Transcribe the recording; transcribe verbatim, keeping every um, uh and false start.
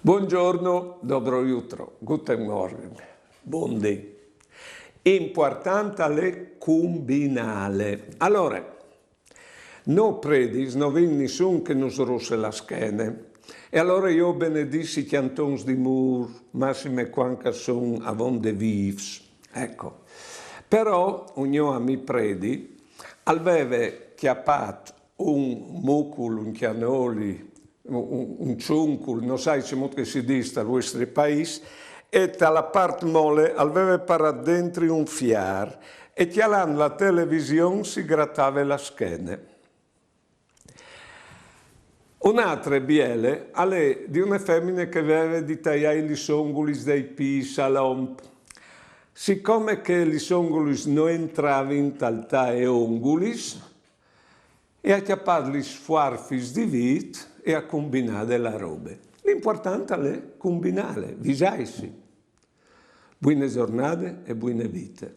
Buongiorno, dobro jutro, guten Morgen, bundì. Impuartant al è cumbinâle. Alore, nô predis no vin nissun che nus russe la schene. E alore jo o benedìs i cjantons di mûr, massime cuant che a son avonde vîfs. Eco. Però un gno amì predi al veve cjapât un mucul, un cjanoli, un, un, un çuncul, no sai cemût che si dîs tal vuestri paîs, e ta la part mole al veve parât dentri un fiâr, e cjalant la television si gratave la schene. Une altre biele al è di une femine che e veve di taiâi lis ongulis dai pîts a l'om. Sicome che lis ongulis no entravin tal tae ongulis, e à cjapât lis fuarfis di vît e à cumbinade la robe. L'impuartant al è cumbinâle, visaitsi. Buine zornade e buine vite.